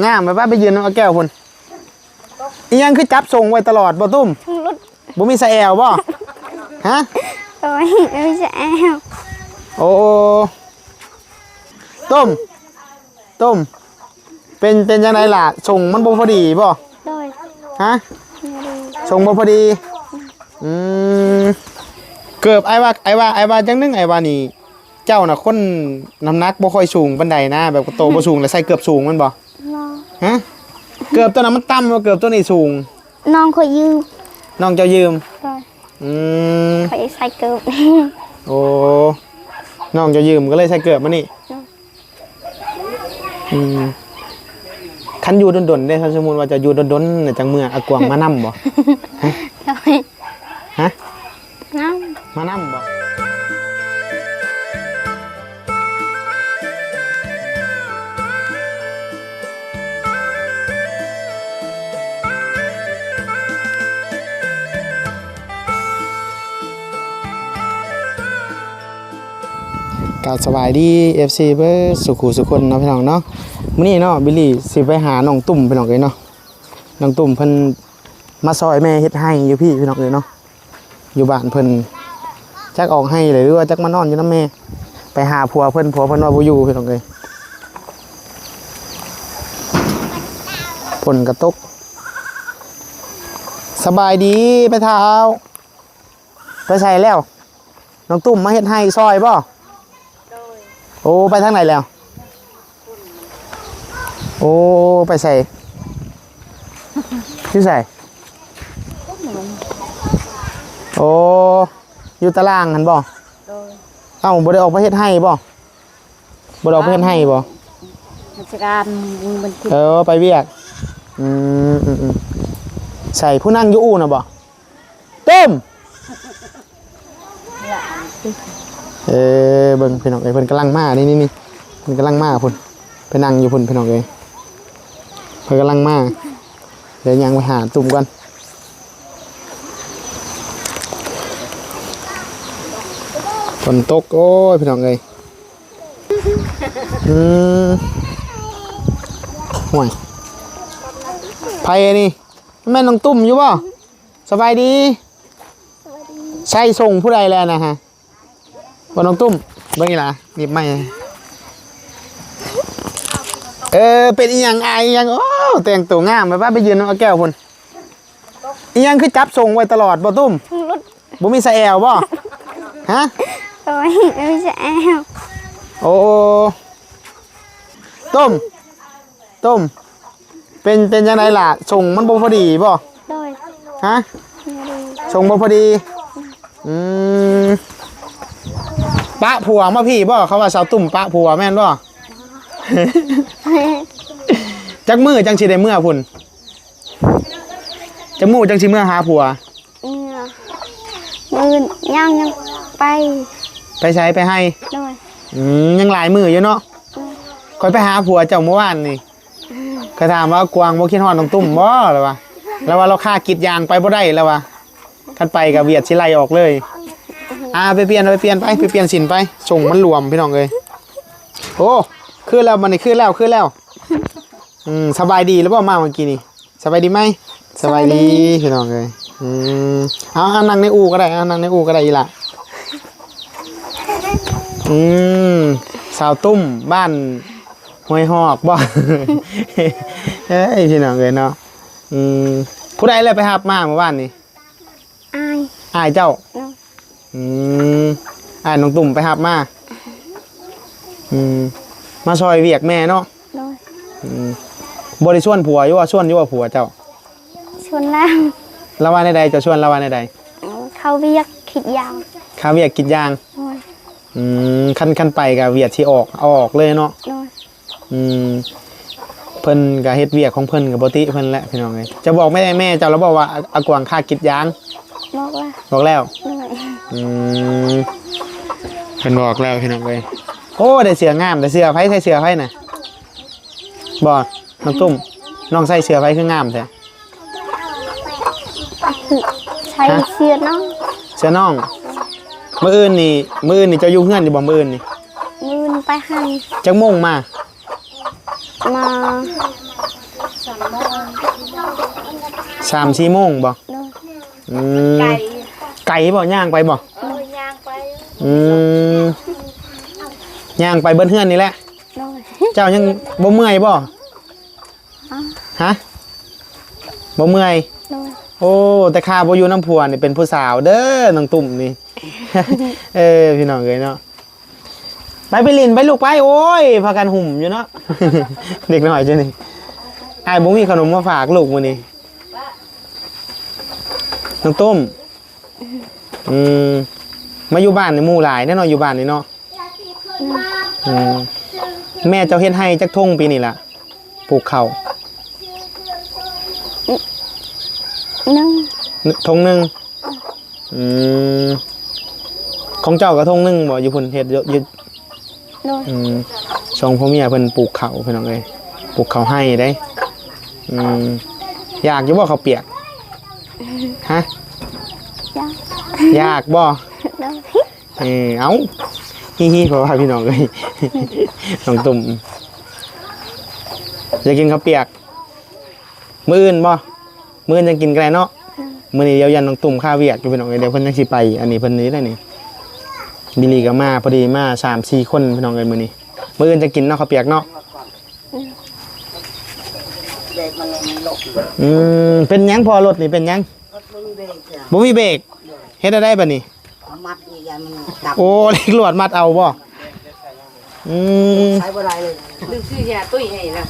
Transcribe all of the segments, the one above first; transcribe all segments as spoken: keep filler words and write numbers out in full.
งามไปป้าไปยืนเอาแก้วพุ่น อีหยังคือจับส่งไว้ตลอดบ่ตุ้ม ทั้งรถ บ่มีสะแอวบ่ ฮะ โอ้ย ไม่ใช่แอว โอ้ ตุ้ม ตุ้ม เป็น เป็นจังไดล่ะ ส่งมันบ่พอดีบ่ โดย ฮะ ไม่ดี ส่งบ่พอดี อืม เกือบ อ้ายว่า อ้ายว่า อ้ายว่าจังหนึ่ง อ้ายว่านี่ เจ้าน่ะคนน้ำหนักบ่ค่อยสูงปานใดนะ แบบโตบ่สูงแล้วใส่เกือบสูงแม่นบ่ บ่ ฮะ เกือบตัวนั้นมันต่ำกว่าเกือบตัวนี้สูง น้องขอยืม น้องเจ้ายืม โดย อืม ขอใส่เกือบ โอ้ น้องเจ้ายืมก็เลยใส่เกือบมานี่ โดย อืม คันอยู่ดนๆเด้ ถ้าสมมุติว่าจะอยู่ดนๆน่ะจั่งเมือ เอากวางมานำบ่ โดย ฮะ นำ มานำบ่ กราบสบายดี เอฟซี เบิดสุขุสุคนเนาะพี่น้องเนาะ มื้อนี้เนาะ บิลลี่สิไปหาน้องตุ้มพี่น้องเอ้ยเนาะ น้องตุ้มเพิ่นมาซอยแม่เฮ็ดไฮ่อยู่พี้พี่น้องเอ้ยเนาะ อยู่บ้านเพิ่น จักออกไฮ่เลยหรือว่าจักมานอนอยู่นำแม่ ไปหาผัวเพิ่น ผัวเพิ่นว่าบ่อยู่พี่น้องเอ้ย ฝนก็ตก สบายดีแม่เฒ่า ไปไสแล้ว น้องตุ้มมาเฮ็ดไฮ่ซอยบ่ โดย โอ้ ไปทางไหนแล้ว โอ้ ไปไส อยู่ไส โอ้ อยู่ตารางหั่นบ่ โดย เอ้า บ่ได้ออกไปเฮ็ดไฮ่บ่ บ่ได้ออกไปเฮ็ดไฮ่บ่ ราชการมื้อวันอาทิตย์ เออ ไปเวียก อืม อืม อืม ไส ผู้นั่งอยู่อู่น่ะบ่ ตุ้ม เออ เบิ่งพี่น้องเอ้ย เพิ่นกำลังมา นี่ นี่ นี่ เพิ่นกำลังมาพุ่น ไปนั่งอยู่พุ่นพี่น้องเอ้ย เพิ่นกำลังมา เดี๋ยวย่างไปหาตุ้มก่อน ฝนตก โอ้ย พี่น้องเอ้ย อืม ห่วย ไผอันนี้ แม่นน้องตุ้มอยู่บ่ สบายดี ใช่ส่งผู้ใดแล้วนะฮะ บ่น้องตุ้ม เบิ่งอีหล่า หยิบไม้ เออ เป็นอีหยัง อายอีหยัง โอ้ แต่งตัวงาม ไปป้าไปยืนเอาแก้วพุ่น อีหยังคือจับส่งไว้ตลอดบ่ตุ้ม ทั้งรถ บ่มีสะแอวบ่ ฮะ โอ้ย ไม่ใช่แอว โอ้ ตุ้ม ตุ้ม เป็น เป็นจังไดล่ะ ส่งมันบ่พอดีบ่ โดย ฮะ ไม่ดี ส่งบ่พอดี อืม ปะผัวมาพี้บ่ เขาว่าสาวตุ้มปะผัวแม่นบ่ จักมื้อจังสิได้เมือพุ่น จักมื้อจังสิเมือหาผัว เมือ มื้ออื่นยัง ยังไป ไปไส ไปไฮ่ โดย อืม ยังหลายมื้ออยู่เนาะ อืม ข้อยไปหาผัวเจ้าเมื่อวานนี่ อืม ข้อยถามว่ากวางบ่คิดฮอดน้องตุ้มบ่ แล้วว่า แล้วว่าลาวคากรีดยางไปบ่ได้แล้วว่า คันไปก็เวียดสิไล่ออกเลย อ่า ไปเปลี่ยน ไปเปลี่ยน ไป ไปเปลี่ยนสิ้นไป ส่งมันหลวมพี่น้องเอ้ย โอ้ ขึ้นแล้ว บัดนี้ขึ้นแล้ว ขึ้นแล้ว อืม สบายดีแล้วบ่มาเมื่อกี้นี่ สบายดีไหม สบายดี สบายดี พี่น้องเอ้ย อืม เอา เอานั่งในอู่ก็ได้ เอานั่งในอู่ก็ได้อีหล่า อืม สาวตุ้มบ้านห้วยฮอกบ่ เอ้ย พี่น้องเอ้ยเนาะ อืม ผู้ใดเลยไปรับมาเมื่อวานนี่ อ้าย อ้ายเจ้า เนาะ อืม อ้ายน้องตุ้มไปรับมา อืม มาซอยเวียกแม่เนาะ โดย อืม บ่ได้ชวนผัวอยู่ว่า ชวนอยู่ว่าผัวเจ้า ชวนแล้ว ลาวว่าแนวใด เจ้าชวนลาวว่าแนวใด เขาเวียกกรีดยาง เขาเวียกกรีดยาง โดย อืม คัน คันไปก็เวียดสิออก เอาออกเลยเนาะ โดย อืม เพิ่นก็เฮ็ดเวียกของเพิ่นก็บ่ติเพิ่นแหละพี่น้องเอ้ย จะบอกแม่ แม่เจ้าแล้วบอกว่า อ- อากวางคากรีดยาง บอกแล้ว บอกแล้ว โดย อืม เพิ่นบอกแล้วพี่น้องเอ้ย โอ้ ได้เสื้องาม ได้เสื้อไผ ใส่เสื้อไผน่ะ บ่ น้องตุ้ม น้องใส่เสื้อไผคืองามแท้ ใส่ ฮะ เสื้อน้อง เสื้อน้อง มื้ออื่นนี่ มื้ออื่นนี่เจ้าอยู่เฮือนอยู่บ่มื้ออื่นนี่ มื้ออื่นไปไฮ่ จักโมงมา มา สามสี่โมงบ่ โดย อืม ไกล ไกลบ่ ย่างไปบ่ โดย ย่างไป อืม ย่างไปเบิดเฮือนนี่แหละ โดย เจ้ายังบ่เมื่อยบ่ อ้าว ฮะ บ่เมื่อย โดย โอ้ แต่ข้าบ่อยู่นำผัวนี่เป็นผู้สาวเด้อ น้องตุ้มนี่ เออ พี่น้องเอ้ยเนาะ ไป ไปหลิ้นไปลูกไป โอ้ย พากันหุ่มอยู่เนาะ เด็กน้อยเจ้านี่ อ้ายบ่มีขนมมาฝากลูกมื้อนี้ น้องตุ้ม อืม มาอยู่บ้านนี่หมู่หลายแน่เนาะ อยู่บ้านนี่เนาะ อืม แม่เจ้าเฮ็ดไร่จักทงปีนี่ล่ะ ปลูกข้าว หนึ่ง ทงหนึ่ง อืม ของเจ้าก็ทงหนึ่งบ่ อยู่พุ้นเฮ็ดอยู่ อยู่ โดย อืม สองผัวเมียเพิ่นปลูกข้าวพี่น้องเอ้ย ปลูกข้าวไร่เด้ อืม อยากอยู่บ่ข้าวเปียก ฮะ อยาก อยากบ่ โดย เออ เอ้า ฮิฮิ เพราะว่าพี่น้องเอ้ย น้องตุ้ม อยากกินข้าวเปียก มื้ออื่นบ่ มื้ออื่นจั่งกินก็ได้เนาะ มื้อนี้เดี๋ยวยันน้องตุ้มคาเวียกอยู่พี่น้องเอ้ย เดี๋ยวเพิ่นจั่งสิไป อันนี้เพิ่นนี่ได้นี่ บิลลี่ก็มา พอดีมาสามสี่คนพี่น้องเอ้ย มื้อนี้ มื้ออื่นจั่งกินเนาะ ข้าวเปียกเนาะ อืม เป็นหยังพอรถนี่เป็นหยัง บ่มีเบรก เฮ็ดได้บัดนี้ เอามัดอีกอย่างมันดับ โอ้ เหล็กลวดมัดเอาบ่ อืม ใช้บ่ได้เลย ลืมซื้อยาตุ้ยให้นะ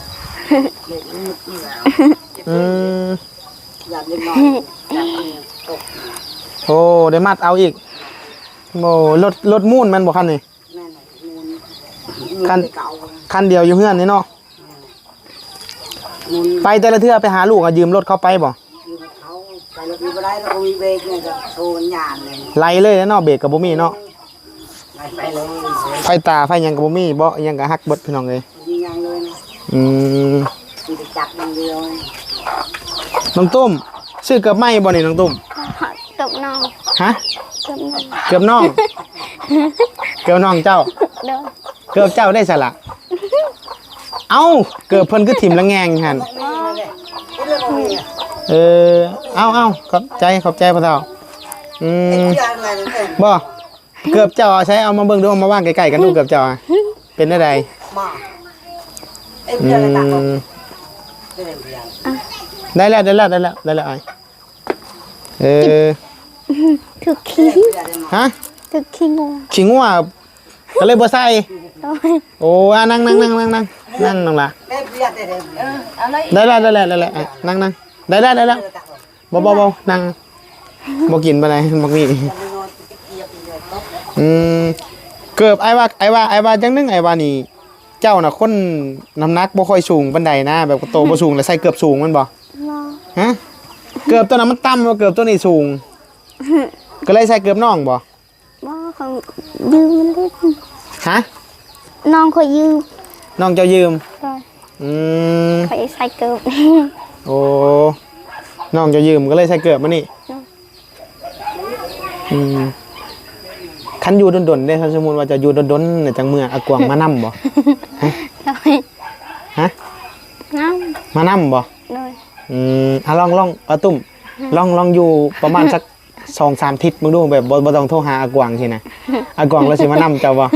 เด็กมันมืดนี่แหละ อืม ยามเล็กน้อย ยามมันตก โอ้ ได้มัดเอาอีก โอ้ รถ รถมูนแม่นบ่คันนี้ แม่นแหละมูน คัน เก่า คันเดียวอยู่เฮือนนี่เนาะ มูน ไปแต่ละเทื่อไปหาลูกอะยืมรถเขาไปบ่ ยืมเขาไปรถมีบ่ได้ แล้วก็มีเบรกเนี่ย ก็โชว์มันยานเลย ไหลเลยเนาะ เบรกก็บ่มีเนาะ ไหลไปเลย ไฟตาไฟหยังก็บ่มี เบาะหยังก็หักเบิดพี่น้องเอ้ย มีหยังเลยนะ อืม มีแต่จักรอย่างเดียว น้องตุ้ม ซื้อเกือบใหม่บ่นี่น้องตุ้ม เกือบน้อง ฮะ เกือบน้อง เกือบน้อง เกือบน้องเจ้า โดย เกือบเจ้าได้สละ เอ้า เกือบเพิ่นคือถิ่มละแงงหั่น เออ เอ้า เอ้า ขอบใจ ขอบใจพ่อเฒ่า อืม บ่ เกือบเจ้าเอาใช้เอามาเบิ่งดู เอามาวางใกล้ๆกันดู เกือบเจ้าอะ เป็นได้ใด มา อืม ได้แล้ว ได้แล้ว ได้แล้ว ได้แล้วอ้าย เออ ถืกขี้ ฮะ ถืกขี้งัว ขี้งัว ก็เลยบ่ใส่ โอ้ย โอ้ อ่ะ นั่ง นั่ง นั่ง นั่ง นั่ง นั่ง น้องหล่า เออ เอาเลย ได้แล้ว ได้แล้ว ได้แล้ว อ่ะ นั่ง นั่ง ได้แล้ว ได้แล้ว บ่ บ่ บ่ นั่ง บ่กินปานใด บักหมี่ อืม เกือบ อ้ายว่า อ้ายว่า อ้ายว่าจังหนึ่ง อ้ายว่านี่ เจ้าน่ะคนน้ำหนักบ่ค่อยสูงปานใดนะ แบบโตบ่สูง แล้วใส่เกือบสูงแม่นบ่ บ่ ฮะ เกือบตัวนั้นมันต่ำกว่าเกือบตัวนี้สูง ก็เลยใส่เกือบน้องบ่ บ่ เขายืมมันเล่น ฮะ น้องเขายืม น้องเจ้ายืม โดย อืม เขาใส่เกือบ โอ้ น้องเจ้ายืมก็เลยใส่เกือบมานี่ โดย อืม คันอยู่ดนๆเด้ คันสมมุติว่าจะอยู่ดนๆเนี่ย จังเมืออากวางมานำบ่ ฮะ โดย ฮะ น้ำ มานำบ่ โดย อืม อ่ะ ลอง ลอง เอาตุ้ม ลอง ลองอยู่ประมาณสักสองสามอาทิตย์มึงดู แบบบ่ บ่ต้องโทรหาอากวางสินะ อากวางแล้วสิมานำเจ้าบ่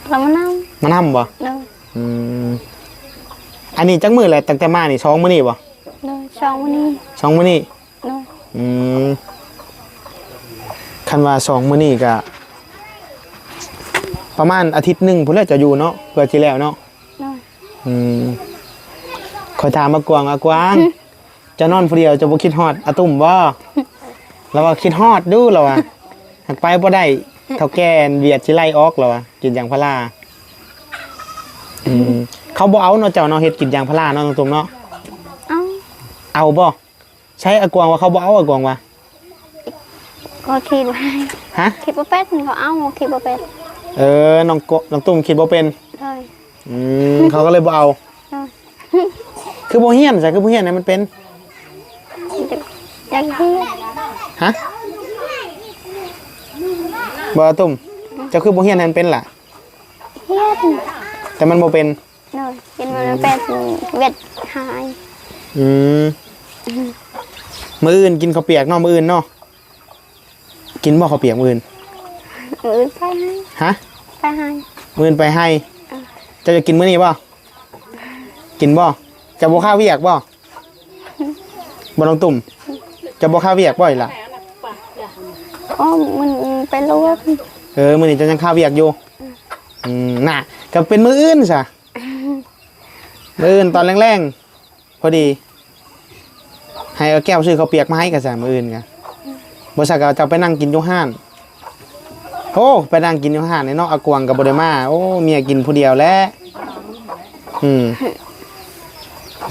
เรามานำ มานำบ่ โดย อืม อันนี้จักมื้อแหละ ตั้งแต่มานี่ สองมื้อนี่บ่ โดย สองมื้อนี่ สองมื้อนี่ โดย อืม คันว่าสองมื้อนี่ก็ ประมาณอาทิตย์หนึ่งพุ้นแหละจะอยู่เนาะ เพื่อสิแล้วเนาะ โดย อืม ข้อยถามอากวาง อากวาง เจ้านอนผู้เดียวเจ้าบ่คิดฮอดอาตุ้มบ่ ลาวว่าคิดฮอดอยู่ ลาวว่า หากไปบ่ได้ เฒ่าแก่เวียดสิไล่ออก ลาวว่า กรีดยางพารา อืม เขาบ่เอาเนาะเจ้าเนาะ เฮ็ดกรีดยางพาราเนาะน้องตุ้มเนาะ เอา เอาบ่ ใช่ อากวางว่าเขาบ่เอา อากวางว่า ก็คิดว่า ฮะ คิดบ่เป็น เขาเอา คิดบ่เป็น เออ น้องโกะ น้องตุ้มคิดบ่เป็น โดย อืม เขาก็เลยบ่เอา โดย คือบ่เฮียนซะ คือบ่เฮียนให้มันเป็น อยากเฮียน ฮะ บ่ ตุ้ม เจ้าคือบ่เฮียนให้มันเป็นล่ะ เฮียน แต่มันบ่เป็น โดย กินมื้อละแปดมื้อ เวียดหาย อืม มื้ออื่นกินข้าวเปียกเนาะ มื้ออื่นเนาะ กินบ่ข้าวเปียกมื้ออื่น มื้ออื่นไปไฮ่ ฮะ ไปไฮ่ มื้ออื่นไปไฮ่ เออ เจ้าจะกินมื้อนี้บ่ กินบ่ เจ้าบ่คาเวียกบ่ บ่น้องตุ้ม เจ้าบ่คาเวียกบ่อีหล่ะ โอ้ มื้อนี้ไปลวก เออ มื้อนี้เจ้ายังคาเวียกอยู่ อืม น่ะ ก็เป็นมื้ออื่นซะ มื้ออื่นตอนแลงๆ พอดี ให้เอาแก้วซื้อข้าวเปียกมาให้กะซะมื้ออื่นกะ บ่ซั้นกะเจ้าไปนั่งกินอยู่ห้าน โอ้ ไปนั่งกินอยู่ห้านนี่เนาะ อากวางกะบ่ได้มา โอ้ เมียกินผู้เดียวแหละ อืม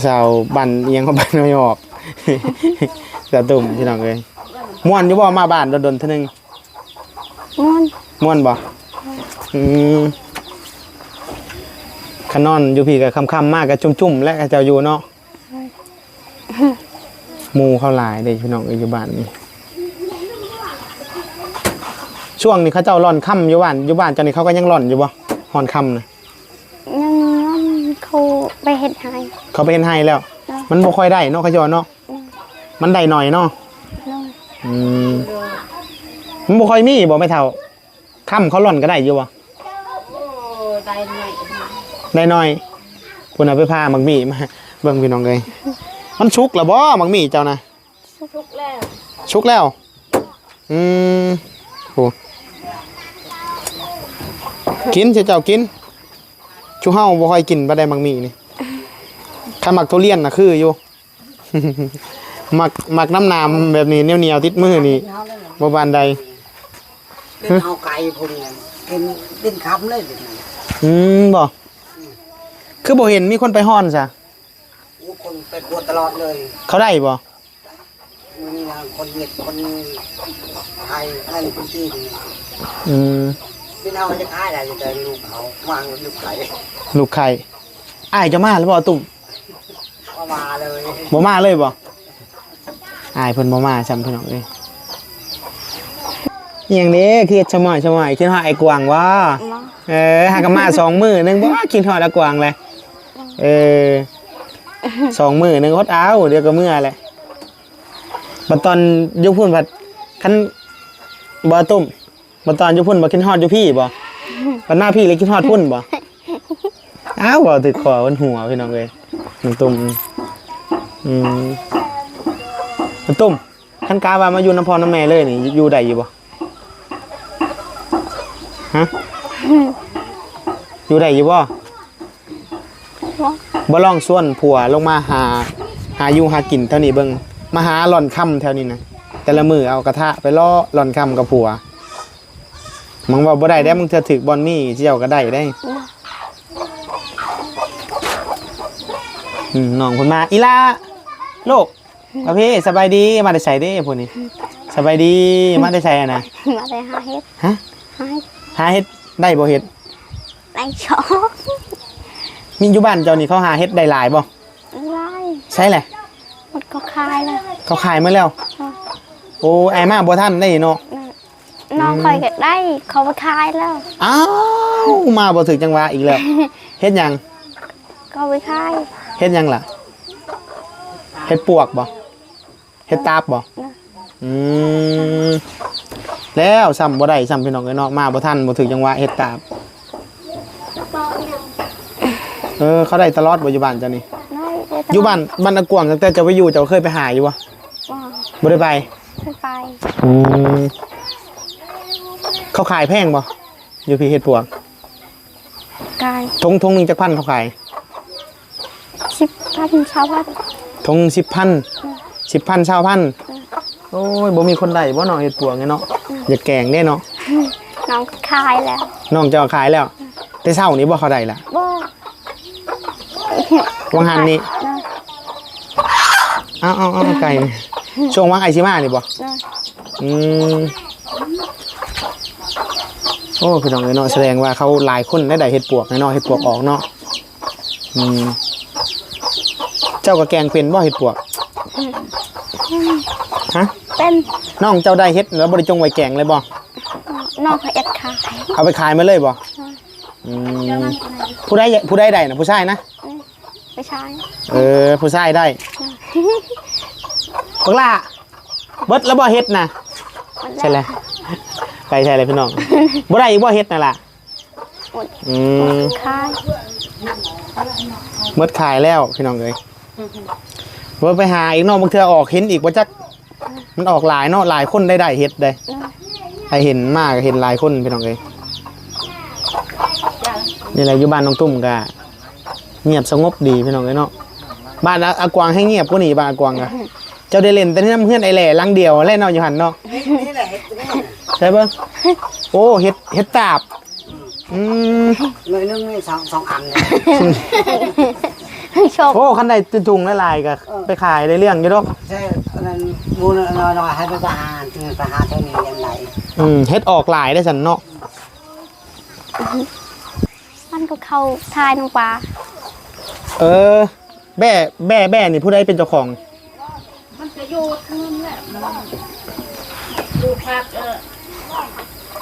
สาวบ้านอิหยังของบ้านน้อยออก สาวตุ้มพี่น้องเอ้ย ม่วนอยู่บ่ มาบ้านดนๆ เทื่อนึง ม่วน ม่วนบ่ อืม คันนอนอยู่พี้กะค่ำๆ มากะจุ่มๆ และเขาเจ้าอยู่เนาะ หมู่เขาหลายเด้พี่น้องเอ้ย อยู่บ้านนี่ ช่วงนี้เขาเจ้าร่อนค่ำอยู่บ้าน อยู่บ้านเจ้านี่เขาก็ยังร่อนอยู่บ่ ร่อนค่ำนะ ยังร่อน เขาไปเฮ็ดไฮ่ เขาไปเฮ็ดไฮ่แล้ว เนาะ มันบ่ค่อยได้เนาะ เขาเจ้าเนาะ เนาะ มันได้หน่อยเนาะ เนาะ อืม มันบ่ค่อยมีบ่แม่เฒ่า ค่ำเขาร่อนก็ได้อยู่บ่ โอ้ ได้หน่อย ได้หน่อย พุ้นน่ะไปผ่าหมากหมี่มา เบิ่งพี่น้องเอ้ย มันสุกแล้วบ่หมากหมี่เจ้านะ สุกแล้ว สุกแล้ว อืม โอ้ กินสิเจ้ากิน ชุเฮาบ่ค่อยกินปานใดหมากหมี่นี่ คันหมากทุเรียนน่ะคืออยู่ หมาก หมากน้ำหนามแบบนี้เหนียวๆ ติดมือนี่ บ่ปานใด เป็นเอาไก่พวกนี้เป็น เป็นคำเลยเป็นไง อืม บ่ คือบ่เห็นมีคนไปฮ้อนซะ อู้ คนไปกวดตลอดเลย เขาได้บ่ มีคนเวียด คนไทย อะไรพื้นที่นี่ อืม เป็นเอาจะขายอะไร แต่ลูกเขาวางลูกไข่ ลูกไข่ อ้ายเจ้ามาแล้วบ่ ตุ้ม บ่มาเลย บ่มาเลยบ่ อ้ายเพิ่นบ่มาซ้ำพี่น้องเอ้ย อิหยังเด้ คือเฮ็ดสมอยสมอย คิดฮอดอ้ายกวางบ่ บ่ เออ หากะมาสองมื้อหนึ่งบ่ คิดฮอดอ้ายกวางเลย เออ สองมื้อหนึ่งอดเอา เดี๋ยวก็เมือแหละ บัดตอนอยู่พุ้นบัด คัน บ่ ตุ้ม บัดตอนอยู่พุ้นบ่คิดฮอดอยู่พี้บ่ บัดมาพี้เลยคิดฮอดพุ้นบ่ อ้าว เว้าถืกคอมันหัวพี่น้องเอ้ย น้องตุ้ม อืม น้องตุ้ม คันกะว่ามาอยู่นำพ่อนำแม่เลยนี่ อยู่ได้อยู่บ่ ฮะ อยู่ได้อยู่บ่ บ่ บ่ลองชวนผัวลงมาหา หาอยู่หากินแถวนี้เบิ่ง มาหาร่อนค่ำแถวนี้นะ แต่ละมื้อเอากระทะไปเลาะร่อนค่ำกับผัว มึงเว้าบ่ได้เด้ มึงเทื่อถืกบ่อนมีเจ้าก็ได้เด้ อืม น้องเพิ่นมา อีหล่า ลูก มาพี้ สบายดี มาแต่ไสเด้ผู้นี้ สบายดี มาแต่ไสอะนะ มาแต่หาเห็ด ฮะ หาเห็ด หาเห็ด ได้บ่เห็ด ได้สอง มีอยู่บ้านเจ้านี่เขาหาเห็ดได้หลายบ่ หลาย ใช่แหละ หมดเขาขายแล้ว เขาขายหมดแล้ว ค่ะ โอ้ อ้ายมาบ่ทันได้เนาะ น่ะ น้อง อืม ข้อยก็ได้ เขาไปขายแล้ว อ้าว มาบ่ถืกจังหวะอีกแล้ว เฮ็ดหยัง เขาไปขาย เฮ็ดหยังล่ะ เฮ็ดปวกบ่ เฮ็ดตาบบ่ น่ะ อืม แล้วซ้ำบ่ได้ซ้ำพี่น้องเอ้ยเนาะ มาบ่ทัน บ่ถืกจังหวะ เฮ็ดตาบ เออ เขาได้ตลอดบ่อยู่บ้านเจ้านี่ ได้ ได้ตลอด อยู่บ้าน บ้านอากวาง ตั้งแต่เจ้าไปอยู่ เจ้าเคยไปหาอยู่บ่ บ่ บ่ได้ไป บ่ไป อืม เขาขายแพงบ่ อยู่พี้เห็ดปวก ขาย ถุง ถุงหนึ่งจักพันเขาขาย สิบพัน ซาวพัน ถุงสิบพัน อืม สิบพัน ซาวพัน อืม โอ้ย บ่มีคนได้บ่เนาะ เห็ดปวกเนี่ยเนาะ อืม อยากแกงเด้เนาะ น้องขายแล้ว น้องเจ้าขายแล้ว แต่เช้านี้บ่เขาได้ล่ะ บ่ วังหันนี่ เนาะ เอา เอา เอา ไก่นี่ ช่วงวังไอซิมานี่บ่ เนาะ อืม โอ้ พี่น้องเอ้ยเนาะ แสดงว่าเขาหลายคนได้ ได้เห็ดปวกเนาะ เห็ดปวกออกเนาะ อืม เจ้าก็แกงเป็นบ่เห็ดปวก อืม ฮะ เป็น น้องเจ้าได้เห็ดแล้วบ่ได้จงไว้แกงเลยบ่ น้องเขาเอ็ดขาย เอาไปขายมาเลยบ่ อืม อืม ผู้ใด ผู้ใดได้นะ ผู้ชายนะ อืม ผู้ชาย เออ ผู้ชายได้ บักหล่า เบิดแล้วบ่เฮ็ดนะ ใช่แล้ว ไปใช่เลยพี่น้อง บ่ได้อีกบ่เฮ็ดน่ะล่ะ หมด อืม ขาย หมดขายแล้วพี่น้องเอ้ย ว่าไปหาอีกเนาะ บางเทื่อออกเห็นอีกบ่จัก มันออกหลายเนาะ หลายคนได้ได้เฮ็ดได้ อืม ให้เห็นมากเห็นหลายคนพี่น้องเอ้ย นี่แหละอยู่บ้านน้องตุ้มก็เงียบสงบดีพี่น้องเอ้ยเนาะ บ้านอา อากวางให้เงียบกว่านี้ บ้านอากวางก็ เจ้าได้เล่นแต่เฮือน เฮือนไอ้แหล่หลังเดียวแหละเนาะ อยู่หั่นเนาะ นี่แหละเห็ดนี่ ใช่เบิ่ง โอ้ เห็ด เห็ดตาบ อืม หน่วยหนึ่งนี่สอง สองอันเนี่ย โชค โอ้ คันได้ถุงหลายๆก็ เออ ไปขายได้เรื่องอยู่ดอก ใช่ อันนั้นมูลน้อยๆ ให้ไปหา ไปหาเท่านี้ยังไง อืม เห็ดออกหลายได้ซั่นเนาะ มันก็เข้าทายน้องปลา เออ แบ่ แบ่ แบ่นี่ผู้ใดเป็นเจ้าของ มันจะอยู่เทิงแหละ มันปลูกผัก เออ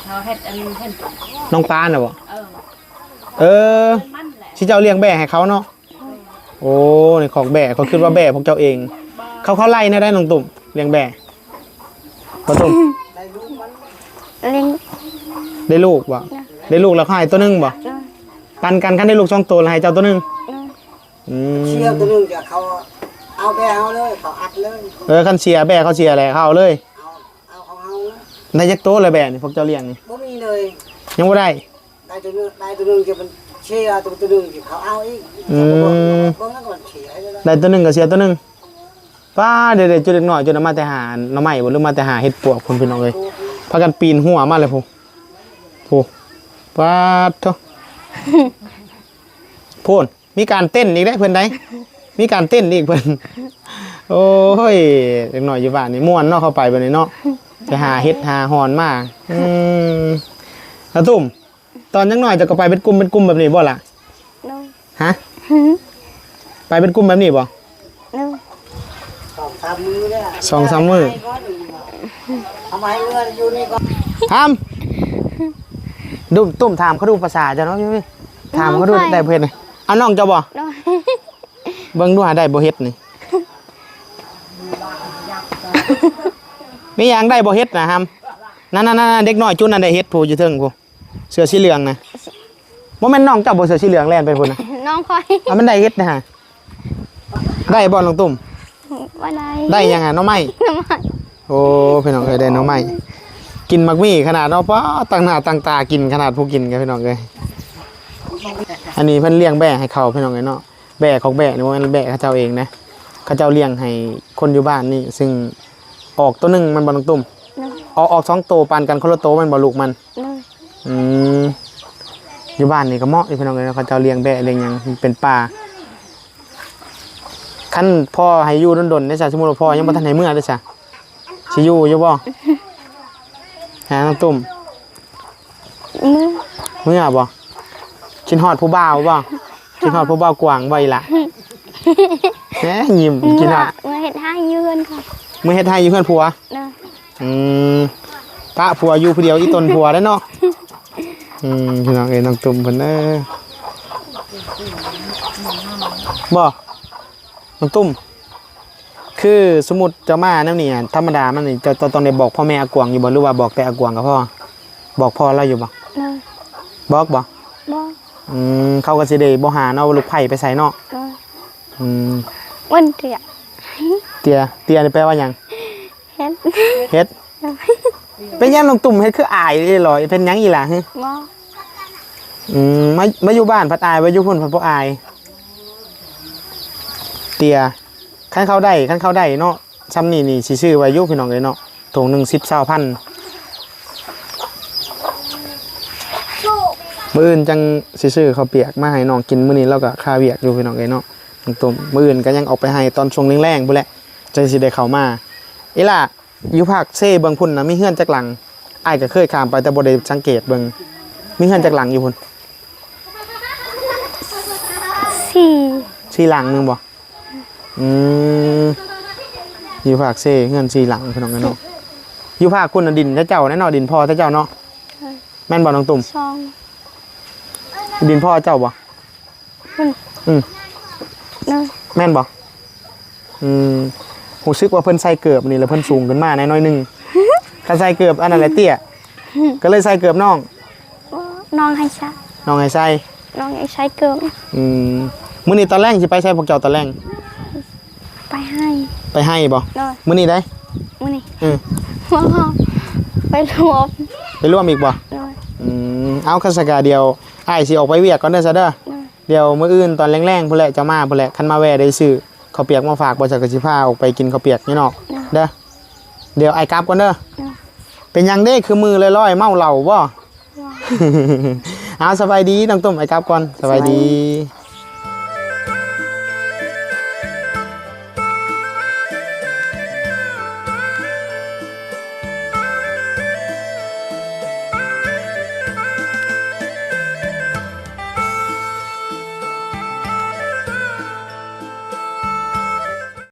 เขาเฮ็ดอัน เฮ็ด น้องปลาน่ะบ่ เออ เออ มันแหละ สิเจ้าเลี้ยงแบ่ให้เขาเนาะ โอ้ นี่คอกแบ่ เขาคิดว่าแบ่พวกเจ้าเอง เขา เขาไล่แนวใดน้องตุ้ม เลี้ยงแบ่ บ่ตุ้ม เลี้ยง ได้ลูกบ่ ได้ลูกแล้วเขาให้ตัวหนึ่งบ่ เออ ปันกัน คันได้ลูกสองตัวแล้วให้เจ้าตัวหนึ่ง เออ อืม เสียตัวหนึ่งจะเขาเอาแบ่เอาเลย เขาอัดเลย เออ คันเสียแบ่เขาเสียแหละ เขาเอาเลย เอา เอาของเขาเลย ได้จักตัวแล้วแบ่นี่พวกเจ้าเลี้ยงนี่ บ่มีเลย ยังบ่ได้ ได้ตัวหนึ่ง ได้ตัวหนึ่งจะมันเสีย ตัว ตัวหนึ่งจะเขาเอาอีก อืม เบิ่งแล้วก็มันเสียให้เลย ได้ตัวหนึ่งก็เสียตัวหนึ่ง ป้า เดี๋ยวๆ จุดเด็กน้อยจุดเอามาแต่หาหน่อไม้บ่ หรือมาแต่หาเห็ดปวกพุ่นพี่น้องเอ้ย พากันปีนหัวมาเลยพุ้น พุ้น ป๊าดโธ่ พุ้น มีการเต้นอีกได้เพิ่นได้ มีการเต้นอีกเพิ่น โอ้ย เด็กน้อยอยู่บ้านนี่ม่วนเนาะ เข้าไปบัดนี้เนาะ ไปหาเห็ดหาหอนมา อืม แล้วตุ้ม ตอนยังน้อยเจ้าก็ไปเป็นกลุ่มเป็นกลุ่มแบบนี้บ่ล่ะ โดย ฮะ ไปเป็นกลุ่มแบบนี้บ่ โดย สองสามมื้อเนี่ย สองสามมื้อ เอามาให้เมื่ออยู่นี่ก่อน ถาม ดุม ตุ้มถามเขาดูภาษาเจ้าเนาะพี่ ถามเขาดู น้องใคร ได้บ่เฮ็ดนี่ เอาน้องเจ้าบ่ โดย เบิ่งดูหาได้บ่เฮ็ดนี่ มีหยังได้บ่เฮ็ดนะฮัม นั่นๆๆๆ เด็กน้อยจุดนั้นได้เฮ็ดผู้อยู่เทิงผู้ เสื้อสีเหลืองนะ บ่แม่นน้องเจ้าบ่ เสื้อสีเหลืองแล่นไปพุ้นนะ น้องข้อย อ่ะ มันได้เฮ็ดนะฮะ ได้บ่น้องตุ้ม บ่ได้ ได้หยังอะ หน่อไม้ หน่อไม้ โอ้ พี่น้องเอ้ย ได้หน่อไม้ กินหมากมี่ขนาดเนาะ ป๊าด ตั้งหน้าตั้งตากินขนาดผู้กินกันพี่น้องเอ้ย อันนี้เพิ่นเลี้ยงแบ่ให้เขาพี่น้องเอ้ยเนาะ แบ่ของแบ่นี่บ่แม่นแบ่เขาเจ้าเองนะ เขาเจ้าเลี้ยงให้คนอยู่บ้านนี่ ซึ่งออกตัวหนึ่งมันบ่น้องตุ้ม โดย ออก ออกสองตัวปันกันคนละตัวมันบ่ลูกมัน โดย อืม อยู่บ้านนี่ก็เหมาะอยู่พี่น้องเอ้ยเนาะ เขาเจ้าเลี้ยงแบ่เลี้ยงหยังเป็นป่า คันพ่อให้อยู่ดนๆ เด้ซะ สมมุติว่าพ่อยังบ่ทันให้เมือเด้ซะ สิอยู่อยู่บ่ ฮะน้องตุ้ม เมือ เมือบ่ คิดฮอดผู้บ่าวบ่ คิดฮอดผู้บ่าวกวางบ่อีหล่ะ แหม ยิ้ม เมือ คิดฮอด เมือเฮ็ดไฮ่อยู่เฮือนค่ะ เมือเฮ็ดไฮ่อยู่เฮือนผัว โดย อืม ปะผัวอยู่ผู้เดียว อีตนผัวได้เนาะ อืม พี่น้องเอ้ย น้องตุ้มเพิ่นเด้อ บ่ น้องตุ้ม คือสมมุติเจ้ามาแนวนี้อะ ธรรมดามันนี่ เจ้า เจ้าต้องได้บอกพ่อแม่อากวางอยู่บ่ หรือว่าบอกแต่อากวางก็พอ บอกพ่อลาวอยู่บ่ โดย บอกบ่ บอก อืม เขาก็สิได้บ่หาเนาะว่าลูกไผไปไสเนาะ โดย อืม อ้วนเตี้ย เตี้ย เตี้ยนี่แปลว่าหยัง เฮ็ด เฮ็ด เป็นหยังน้องตุ้มเฮ็ดคืออายเลยหรอ เป็นหยังอีหล่ะฮึ บ่ อืม มา มาอยู่บ้านพัดอาย มาอยู่พุ่นพัดบ่อาย เตี้ย คันเขาได้ คันเขาได้เนาะ ซำนี้นี่สิซื้อไว้อยู่พี่น้องเอ้ยเนาะ ถุงหนึ่งสิบ ซาวพัน มื้ออื่นจั่งสิซื้อข้าวเปียกมาให้น้องกิน มื้อนี้ลาวก็คาเวียกอยู่พี่น้องเอ้ยเนาะ น้องตุ้ม มื้ออื่นก็ยังออกไปไฮ่ตอนช่วงแลงๆ พู้นแหละ จั่งสิได้เข้ามา อีหล่า อยู่ภาคเซเบิ่งพุ้นน่ะ มีเฮือนจักหลัง อ้ายก็เคยข้ามไปแต่บ่ได้สังเกตเบิ่ง มีเฮือนจักหลังอยู่พุ้น สี่ สี่หลังหนึ่งบ่ อืม อยู่ภาคเซเฮือนสี่หลังพี่น้องเอ้ยเนาะ อยู่ภาคพุ้นน่ะดินแต่เจ้าแน่เนาะ ดินพ่อแต่เจ้าเนาะ แม่นบ่น้องตุ้ม สอง ดินพ่อเจ้าบ่ มัน อืม เนาะ แม่นบ่ อืม รู้สึกว่าเพิ่นใส่เกิบนี่แล้วเพิ่นสูงขึ้นมาแหน่น้อยหนึ่ง คันใส่เกิบอันนั้นแหละเตี้ย ก็เลยใส่เกิบน้อง น้องให้ใช้ น้องให้ใส่ น้องให้ใช้เกิบ อืม มื้อนี้ตอนแลงสิไปใส่พวกเจ้าตอนแลง ไปให้ ไปให้บ่ โดย มื้อนี้ได้ มื้อนี้ อืม ไปรวม ไปร่วมอีกบ่ โดย อืม เอาคันสกาเดียว อ้ายสิออกไปเวียกก่อนเด้อซะเด้อ โดย เดี๋ยวมื้ออื่นตอนแลงๆ พุ้นแหละจะมาพุ้นแหละ คันมาแว่ได้ซื้อข้าวเปียกมาฝากบ่ จักก็สิพาออกไปกินข้าวเปียกนี่นอก เด้อ เดี๋ยวอ้ายกลับก่อนเด้อ โดย เป็นหยังเด้คือมือลอยๆ เมาเหล้าบ่ เอาสบายดีน้องตุ้ม อ้ายกลับก่อน สบายดี